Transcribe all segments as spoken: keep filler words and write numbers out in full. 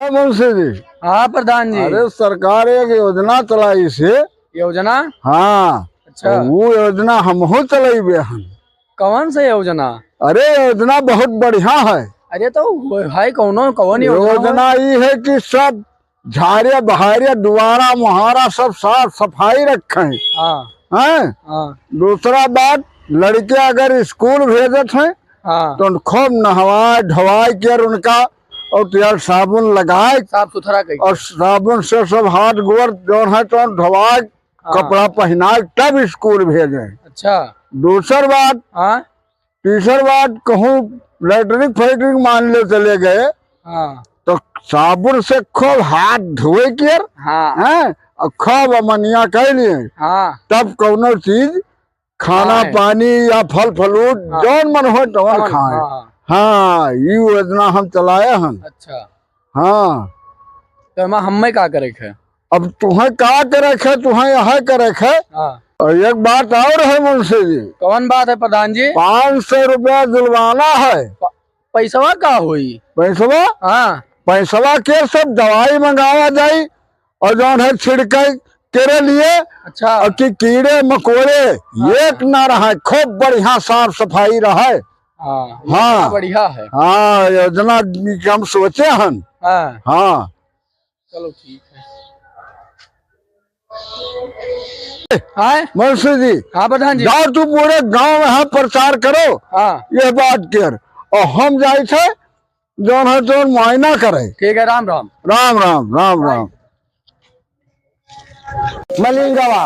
मुंशी जी। हाँ प्रधान जी। अरे, सरकार एक योजना चलाई से। योजना? हाँ। अच्छा। वो योजना हमहू चलइबे हन। कौन सा योजना? अरे, योजना बहुत बढ़िया है। अरे, तो वो है कौनो, कौन योजना है? योजना ई है कि सब झाड़िया बहारिया, दुआरा मुहारा सब साफ सफाई रखें। हाँ। हैं? हाँ। दूसरा बात, लड़के अगर स्कूल भेजत हैं, हाँ। तो खूब नहवाए धोवाए के उनका और तेल साबुन लगाए, साफ सुथरा कइके। और साबुन से सब हाथ गोड़ जौन है तो धोवाए, हाँ। कपड़ा पहनाए, तब स्कूल भेजें। अच्छा। दूसर बात, हाँ। तीसर बात, कहूँ लैट्रिन फैट्रिन मान ले चले गए, हाँ। तो साबुन से खूब हाथ धोए के, हाँ। हैं, और खूब अमनिया कर लिए, हाँ। तब कौनो चीज, खाना हाँ। पानी या फल फलूट, हाँ। जौन मन हो तौन तौन, खाए। हाँ। हाँ, ई योजना हम चलाए हन। अच्छा। हाँ। तो एमा हम्मे का करे के है? अब तुहें का करे के है, तुहें यह करे के है। हाँ। और एक बात और है मुंशी जी। कौन बात है प्रधान जी? पाँच सौ रुपया जुर्माना है। प-, पैसवा का होई? पैसवा? हाँ। पैसवा के सब दवाई मंगावा जाई और जौन है छिड़के के लिए। अच्छा। और कि कीड़े मकोड़े हाँ। एक ना रहे, खूब बढ़िया साफ सफाई रहे। हाँ, हाँ। योजना बढ़िया है। हाँ, योजना हम सोचे हन। हाँ। हाँ। चलो ठीक है। आए? मुंशी जी, हाँ प्रधान जी। जाओ तू पूरे गांव में हाँ प्रचार करो हाँ। ये बात के, और हम जाए थे जौन है तौन मुआयना करे। ठीक है, राम राम। राम राम, राम राम। मलिंगवा,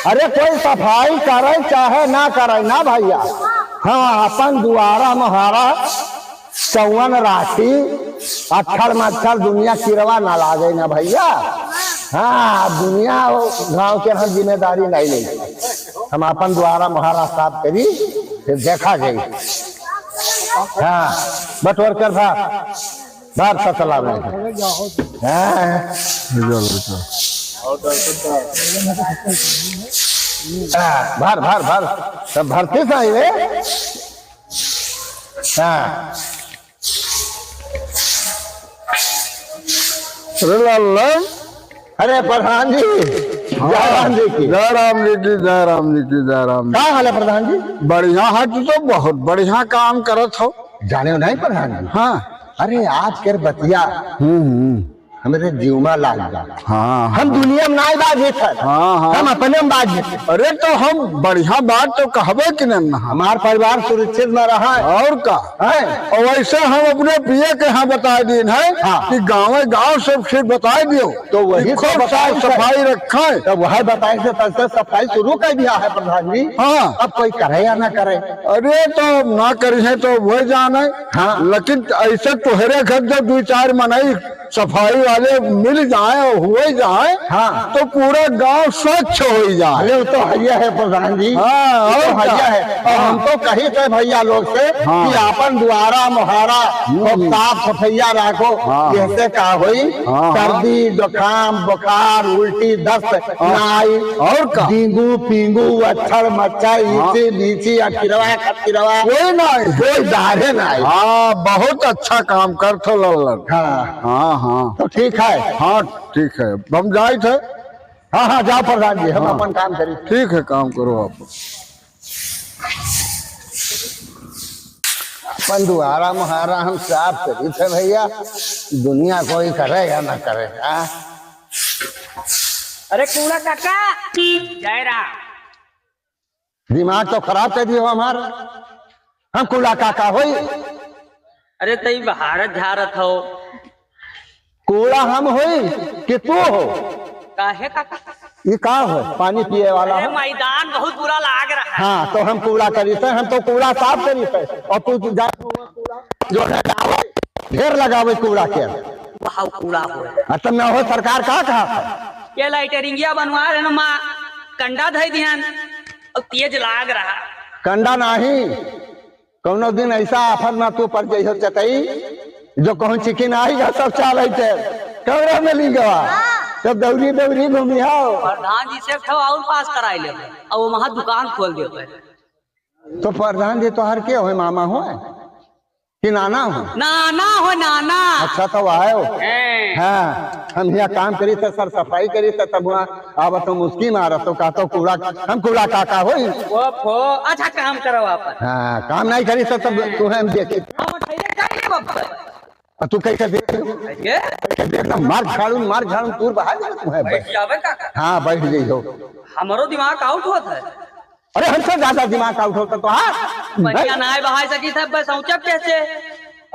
अरे कोई सफाई करे चाहे ना करे ना भैया, हाँ, अपन दुआरा मुहारा चौवन राखी, अक्षर मच्छर दुनिया किरवा ना लागे ना भैया। हाँ, दुनिया वो गांव के हम जिम्मेदारी नहीं ले, हम अपन दुआरा मुहारा साफ करी, फिर देखा जाई। हाँ, बटोर कर भा, भर सतला में। हाँ। हाँ, भर, भर, भर। सब भरती सही रे। हाँ। अरे लाला। अरे प्रधान जी, हाँ। जय राम जी की। जय राम जी की, जय राम जी की, जय राम जी। का हाल है प्रधान जी? बढ़िया है, तू तो बहुत बढ़िया काम करत हो। जाने हो नहीं प्रधान जी? हाँ। अरे आज के बतिया हम्म, हम्म। हमरे जीव में लाग बा। हाँ, हम हाँ। दुनिया में नाई बाजी थे। हाँ, हाँ। हम अपने में बाजी थे। अरे तो हम बढ़िया बात तो कहबे कि नहीं ना। हमार परिवार सुरक्षित में रहा है। और का? हैं? और वैसे हम अपने पिए के यहाँ बताए दीन है हाँ। कि गाँवे गाँव सब चीज बताए दियो तो वही कि तो खूब बताई साफ से। सफाई रखें। तो वह बताई से तब से सफाई शुरू कर दिया है प्रधान जी। हाँ। अब कोई करे या ना करे। अरे तो ना करी है तो वह जाने। हाँ। लेकिन ऐसे तोहरे घर जब दो चार मनई सफाई वाले मिल जाए और हुए जाए, हाँ। तो पूरा गांव स्वच्छ हो जाए। अरे, वो तो हइया है प्रधान जी, हाँ, वो तो और हइया क्या? है। और हाँ। हम तो कही थे भैया लोग से हाँ। कि आपन दुआरा मुहारा हम्म। और साफ सफैया रखो, हाँ। इससे का होई? हाँ, हाँ। सर्दी, जुकाम, बुखार, उल्टी, दस्त हाँ। ना आई। और का? डेंगू, पींगू, अक्षर, मच्छर, हाँ। इसी, बीसी, अखिरवा, खतिरवा, कोई ना आई। कोई दाढ़े ना आई। हाँ, बहुत अच्छा काम करत हो लल्लन। हाँ। हाँ, हाँ। तो ठीक है। हाँ, ठीक है। हम जाइत है। हाँ, हाँ, जाओ प्रधान जी, हम हाँ। अपन काम करी। ठीक है, काम करो आप। अपन दुआरा मुहारा हम साफ करी थे भैया, दुनिया कोई करे या ना करे, हाँ? अरे कूड़ा काका, जय राम। दिमाग तो खराब कर दियो हमार। हम कूड़ा काका होई? अरे तई भारत झारत हो। कूड़ा हम होई कि तू हो? काहे काका? ये का हो? पानी पिए वाला अरे हो? मैदान बहुत बुरा लाग रहा है। हाँ, तो हम कूड़ा करी थे, हम तो कूड़ा साफ करी थे। और तू जा जो है, ढेर लगावे कूड़ा के। वहाँ कूड़ा हो। आ, तब न हो, सरकार का कहा था? ये लाइटरिंगिया बनवा रहे न माँ, कंडा धई दिहन, और तेज लाग रहा। कंडा नाही, कौनो दिन ऐसा आफत में तू पड़ जइहो चटई, जो कहूँ चिकिन आई जा सब चाल अइते। कमरा में ली गवा, तब दौरी दौरी घूमी आओ। प्रधान जी से एक ठो और पास कराई ले, और वो वहाँ दुकान खोल दे। तो प्रधान जी तोहर के होए, मामा होए? कि नाना हो? नाना हो, नाना। अच्छा, तो आयो। हैं। हाँ, हम यहाँ काम करी थे, सर सफाई करी थे, तब वहाँ आवत हो मुस्की मारत हो, कहत हो कूड़ा, हम कूड़ा काका होई। ओफो, अच्छा काम करो आप। हाँ, काम नहीं करी थे, तब तुम्हें हम देखी। हाँ, उठाइए, जाइए बाबा। आ, तू कैसे देख? कैसे? कैसे देख? मार झाड़ू, मार झाड़ू, दूर बहा दे तुम्हें। बैठ जावे काका। हाँ, बैठ जाइयो। हमरो दिमाग out होत है। अरे, हमसे ज्यादा दिमाग का उठाओ तो, तो हाँ। बढ़िया नाय बहाय सकी था, बस सोचब कैसे?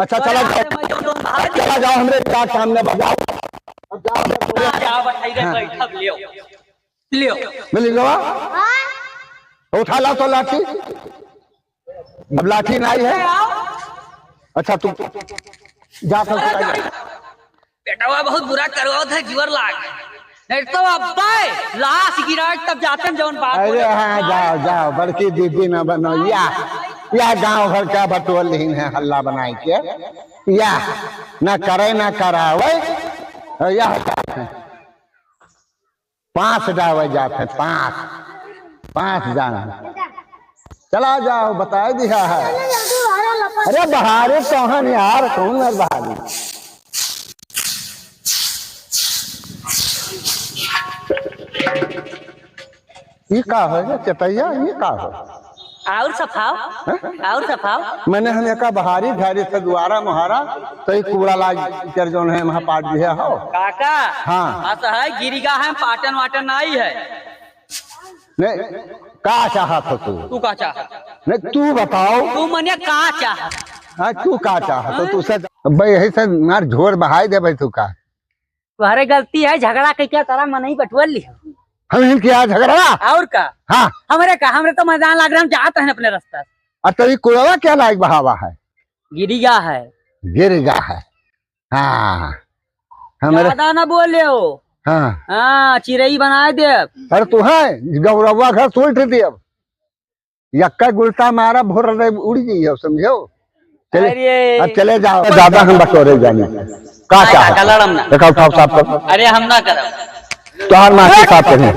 अच्छा, चला जाओ। मैं जो लोग बहाय चला जाओ, हमरे का सामने बजाओ। अब जाओ, जाओ, बैठाई रे, हाँ। बैठब, लियो। लियो। मिल गवा? हाँ। तो उठा ला तो लाठी। अब लाठी नाई है। आओ। अच्छा, तू जा, जा, जा। बेटवा बहुत बुरा करवावत है, जीवर लाग। नहीं तो अब्बे लाश गिराए तब जाते हैं जौन बात अरे बोले। हाँ, जाओ, जाओ, बड़की दीदी ना बनो। या, या गांव भर का बटोर लीन है हल्ला बनाए के। या, ना करे ना करावे। और या पाँच डावे जात है, पाँच, पाँच जाना। चला जाओ, बताए दिया है। अरे बहारे कौन यार, कौन यार बहारी? ये का है रे चटैया, ये का है? और सफाओ, हैं? और सफाओ। मैंने हम एका बहारी झारी से दुआरा मुहारा, तो ये कूड़ा लाग कर जौन है, वहाँ पाट दिया हो। काका, हाँ। असहै गिरिगा है, पाटन वाटन नाई है। नहीं, का चाहत हो तू? तू का चाहत? नहीं, तू बताओ। तू मने का चाहत? हाँ, तू का चाहत हो? हाँ? तू से, भाई, यही से मार झोर बहाई दे भाई, तू का? तुम्हारे गलती है, झगड़ा कइके तारा मनई बटुअल ली। हम इनके यहाँ झगड़ा? और का? हाँ। हमरे का, हमरे तो मैदान लाग रहा, हम जात हैं अपने रास्ता। आ, तो ये कुड़वा क्या लायक बहावा है? गिरिगा है। गिरिगा है। हाँ। हमरे ज्यादा ना बोले हो। हाँ। हाँ, चिरई बनाए देब। अरे तू है, गौरवा घर सोच देब। यक्का गुलता मारा भोर रे उड़ी गई है, समझो? चले, अरे। अब चले जाओ। ज्यादा हम बटोरे जानी। का नहीं, चाहत? काका, लड़म ना। देखा, उठाओ, साफ करो। अरे, हम ना करब। तोहार माटी साफ करें।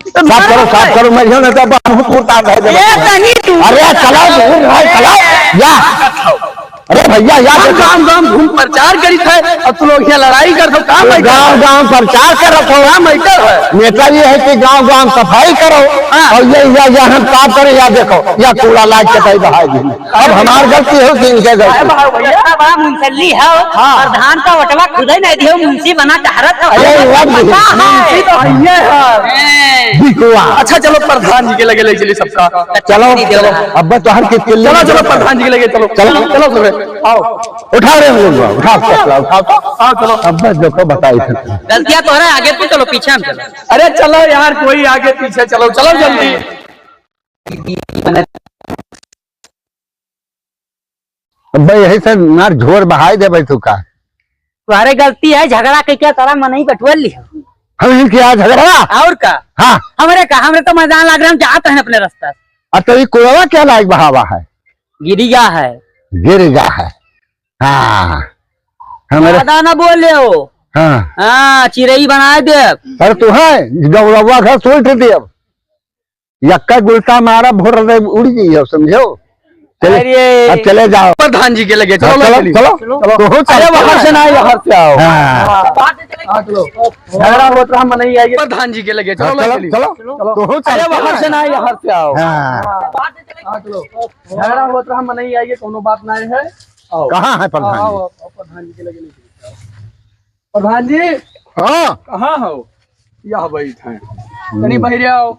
साफ करो, साफ करो, मैं यह ना तो बहुत कुर्ता है जब ए, तनी तू। अरे, चलाओ, दूर रहो, चलाओ। या। अरे भैया, या हम देखो। गांव, गांव घूम प्रचार करी थे, अब तू लोग यहाँ लड़ाई कर दो, काम है गांव, क्या? गांव प्रचार कर रखो। काम है क्या है? नेता ये है कि गांव, गांव सफाई करो। हाँ। और ये, या, या हम काम करें, या देखो, या कूड़ा लाग के भाई बहाई दी। अब हमार गलती हो कि इनके गलती? अरे बाबा भैया, बड़ा मुंसल्ली है, हाँ। प्रधान का वटवा खुदे नहीं दियो, मुंशी बना टहरत है। अरे, वो भी पता है। मुंशी तो है, ये है। हैं। बिकुआ। अच्छा, चलो, प्रधान जी के लगे ले चलिए सबका। चलो, चलो, अब तो हर कित के लिए चलो, चलो, प्रधान जी के लगे चलो। चलो। चलो, चलो, आओ। उठाओ रे, उठाओ, उठाओ, उठाओ, उठाओ। आओ, चलो। अब बस देखो, बताई थे। गलतियाँ तो है, आगे तो चलो, पीछे हम चलो। अरे, चलो यार, कोई आगे पीछे, चलो, चलो जल्दी। अबे यही से मार झोर बहाई दे भाई तू का। तुम्हारे गलती है, झगड़ा कइके तारा मनई बटुअल ली। हम इनके यहाँ झगड़ा? और का? हाँ। हमरे का, हमरे तो मैदान लाग रहा, हम जात हैं अपने रास्ता। अब तो ये कुड़वा क्या लायक बहावा है? गिरिगा है। गिरिगा है। हाँ। हमरे ज्यादा ना बोले हो। हाँ। हाँ, चिरई बनाए देब। अरे तू है, गौरवा घर सोच देब। यक्का गुलता मारा भोर रे उड़ी गई है, समझो? चले, अरे। अब चले जाओ। प्रधान जी के लगे, चलो, हाँ, चलो, चलो, चलो। चलो। तो हो अरे, चलते वहां हैं। से ना, यहाँ से आओ। हाँ। हाँ, चलो। झगड़ा होत रहा, मनई आइए। प्रधान जी के लगे, हाँ, चलो, चलो, चलिए। चलो। चलो। तो हो अरे, चलते वहां हैं। से ना, यहाँ से आओ। हाँ। हाँ, चलो। झगड़ा होत रहा, मनई आइए, कोनो बात नहीं है। आओ। कहाँ है प्रधान जी? आओ, आओ, प्रधान जी के लगे नहीं। प्रधान जी। हाँ। कहाँ हो? यह बैठ हैं। हम्म। तनी बहिरे आओ।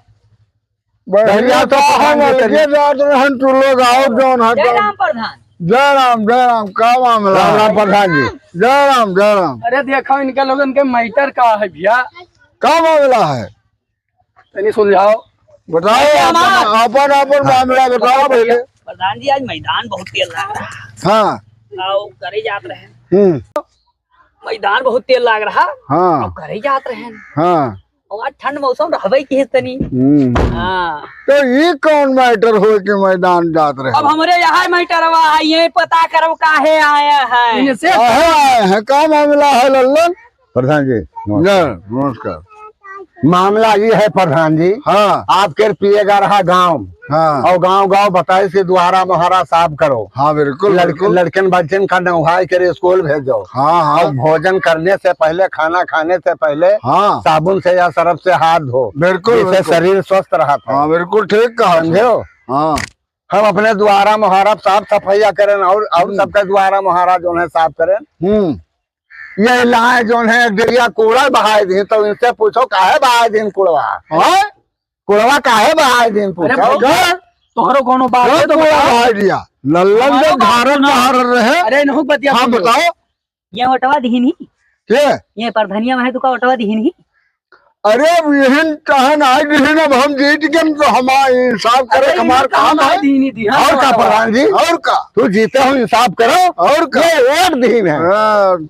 बढ़िया बढ़िया तो तो प्रधान जी हम तनी। ये जात रहन, तू लोग आओ, जौन है जय तौन। राम प्रधान। जय राम, जय राम, का मामला राम है? राम प्रधान जी। जय राम, जय राम। अरे देखो, इनके लोगन के matter का है भैया? का मामला है? तनी सुलझाओ। बताओ, अरे अपन, हमार अपन, अपन हाँ। मामला बताओ पहले। प्रधान जी, आज मैदान बहुत तेज लाग रहा। हाँ। आओ, करे जात रहे। हम्म। मैदान बहुत तेज लाग रहा। हाँ। अब घरे जात रहे। हाँ। और आज ठंड मौसम रहबे की है तनी। हम्म। हाँ। तो ये कौन matter हो कि मैदान जात रहे? अब हमरे यहाँ matterवा है, ये पता करो काहे आया है। इनसे काहे आए हैं, का मामला है लल्लन? प्रधान जी, नमस्कार। नमस्कार। मामला ये है प्रधान जी, हाँ। आपके पिएगा रहा गाँव, हाँ। और गाँव गाँव बताइस कि दुआरा मोहारा साफ करो। हाँ, बिल्कुल, लड़-, बिल्कुल। लड़कन बच्चन का नहवाए के स्कूल भेजो। हाँ, हाँ। और भोजन करने से पहले, खाना खाने से पहले हाँ। साबुन से या सरफ से हाथ धो, बिल्कुल, जिससे बिल्कुल। शरीर स्वस्थ रहत है। हाँ, बिल्कुल ठीक कहा। समझे हो? हाँ। हम अपने दुआरा मोहारा साफ सफाइया करें और, और हम्म। सबके दुआरा मोहारा जौन है साफ करें। हम्म। ये लाए जौन है एक डेरिया कूड़ा बहाए दिन, तो इनसे पूछो काहे बहाए दिन कूड़वा? हाँ? कूड़वा काहे बहाए दिन अरे पूछो? भैया, तोहरो कौनो बात कौन है तो कूड़ा बताओ। बहाए दिया? लल्लन हमारो जो बात भारत सुनो। बाहर रहे। अरे नहु बतिया हाँ, सुनो। बताओ। ये ओटवा दिहिन ही? के? ये परधनिया में है, तू का ओटवा दिहिन ही? अरे, अब यहन चाहे ना दिहिन, अब हम जीत गए तो हमार इंसाफ करे अरे, हमार इन्हें काम कहाँ है। दिहिन ही, दिहिन और का हमारा। प्रधान जी? और का? तू जीते हो, इंसाफ करो। और का? ये वोट दिहिन है। हाँ।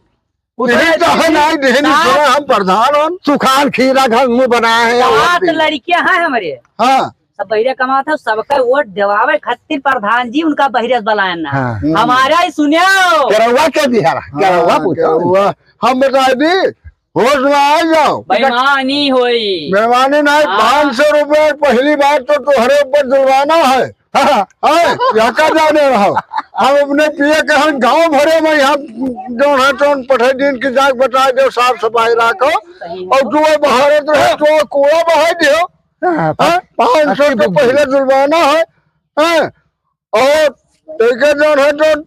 उधर यही चाहे ना दिहिन ही, सात सुना हम प्रधान हन। सुखान खीरा घर मुंह बनाए हैं, वोट सात दिहिन। लड़कियां हैं हमारे। हाँ। सब बहिरे कमात है, सबका वोट देवावे खातिर प्रधान जी उनका बहिरे बलायन ना। हाँ। हम्म। हमारा ही सुनियो। केरौआ के बिहार, हाँ, केरौआ पूछो। केरौआ। हम बता दी, होश में आ जाओ। बेईमानी होई। बेईमानी नहीं, हाँ। पाँच सौ रुपये पहली बार तो तोहरे ऊपर जुर्माना है। हाँ, हाँ, यह का जाने रहो। हम अपने पिए के हम गाँव भरे में यहाँ जो है तो पठे दिन की जाग बता दो, साफ सफाई रखो। सही है। और तू बहारत रहे, तो कूड़ा बहाई दियो। हाँ, हाँ, पाँच सौ अस्सी तो रुपये। पहले जुर्माना है, हैं? और एके जौन है तो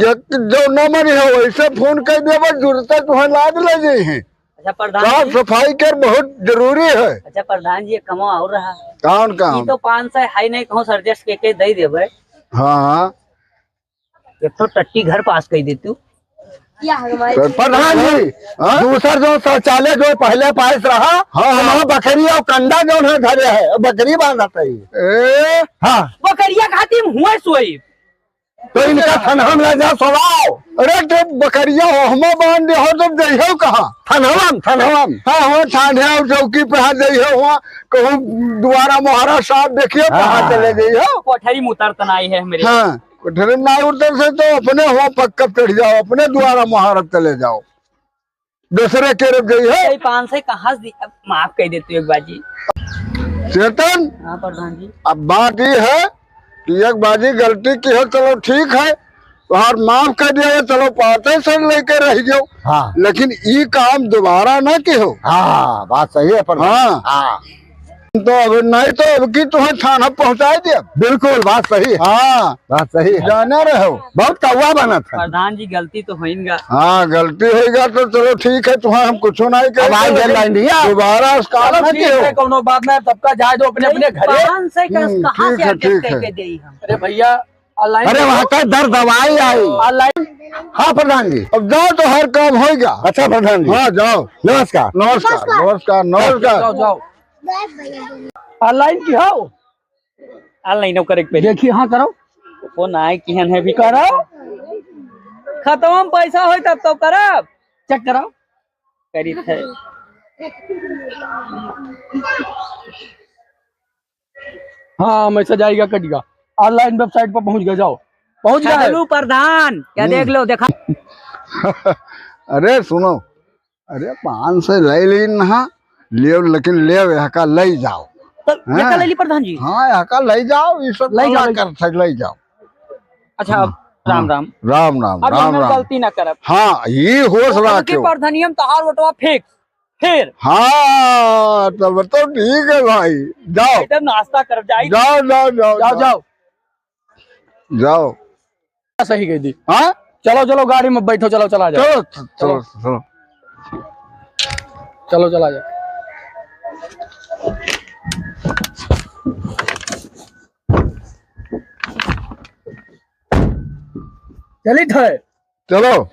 एक जो ना मनी हो, वैसे फोन कर दिया, बस जुड़ते तुम्हें लाद ले जाई हैं। अच्छा, प्रधान साफ जी। सफाई कर बहुत जरूरी है। अच्छा, प्रधान जी, एक कमवा और रहा। कौन काम? ये तो पाँच सौ है नहीं, कहूँ से adjust के, के दे देबे। हाँ, हाँ। एक तो टट्टी घर पास कर दे तू। तो प्रधान जी, हाँ? दूसर जो शौचालय जो पहले पास रहा, हाँ, हाँ। वहाँ बकरी और कंडा जो है धरे है, बकरी बांधत है। ए? हाँ। बकरिया खातिर हुआ सोई। तो इनका थनहम ले जा सोवाओ। अरे तो बकरिया हो, हमा बांध दे हो तो जइहो कहाँ? थनहम, थनहम। हाँ, हो थाने और चौकी पे हाथ जइहो, वहाँ कहूँ दुआरा मोहरा साफ देखियो, कहाँ हाँ। चले जइहो? कोठरी में उतर तनाई है मेरे। हाँ। कोठरी ना उतर से तो अपने हुआ पक्का चढ़ जाओ, अपने दुआरा महारत चले जाओ, दूसरे के रुक गई है। सही पाँच सौ कहाँ से दि-, अब माफ कर देते हो एक बाजी। चेतन, हाँ प्रधान जी। अब बात ये है कि एक बाजी गलती की है, चलो ठीक है, तोहार माफ कर दिया है, चलो पाते से लेके रह गयो। हाँ। लेकिन ई काम दोबारा ना किहो। हाँ, बात सही है प्रधान। हाँ। हाँ। तो अब नहीं तो अब की तुम्हें थाना पहुँचाई दिया। बिल्कुल, बात सही है। हाँ। बात सही है। जाना रहो। बहुत कौआ बनत है। प्रधान जी, गलती तो होइनगा। हाँ, गलती होइगा तो चलो ठीक है, तुम्हें हम कुछ नहीं कहेंगे, अब आई लेकिन लाइन दिया। दोबारा इस काम चलो ना ठीक किहो। है, कौनो बात नहीं, सबका जाए दो अपने अपने घरे। पाँच सौ का हम्म, कहाँ से ठीक है, adjust ठीक है। करके देई हम? अरे भैया, online अरे देखो। वहाँ का दर दवाई आई। Online। हाँ प्रधान जी। अब जाओ तो हर काम होइगा। अच्छा प्रधान जी। हाँ, जाओ। नमस्कार। नमस्कार, नमस्कार, नमस्कार। जाओ, जाओ। Online की हो? Online करे के पहले। देखिए, हाँ, करो। फोन आए कि हन है भी करो। खतम पैसा होई तब तो करब। Check करो। करीत है। हाँ, message आइगा, कटिगा। Online website पर पहुँच गए, जाओ। पहुँच गए। हेलो प्रधान, क्या हम्म। देख लो, देखा। अरे सुनो, अरे पाँच सौ ले ली ना, लियो, लेकिन लियो, यहाँ का ले जाओ। तो हैं? यहाँ का ले ली प्रधान जी? हाँ, यहाँ का ले जाओ, ये सब ले जाओ, कला ले जाओ। करत है, ले जाओ। अच्छा, अब हाँ, राम हाँ। राम। राम राम, अब राम हमें राम। गलती ना करब। हाँ, ये होश अब रखो। की प्रधानी हम तहार वोटवा फेंक, फिर। हाँ, तब तो ठीक है भाई, जाओ। एकदम नाश्ता करब, जाई। जाओ, जाओ, जाओ, जाओ, जाओ। जाओ। सही कह दी। हाँ? चलो, चलो, गाड़ी में बैठो, चलो, चला जाओ। चलो, चलो, चलो। चलो, चला जाओ। चलित है। चलो।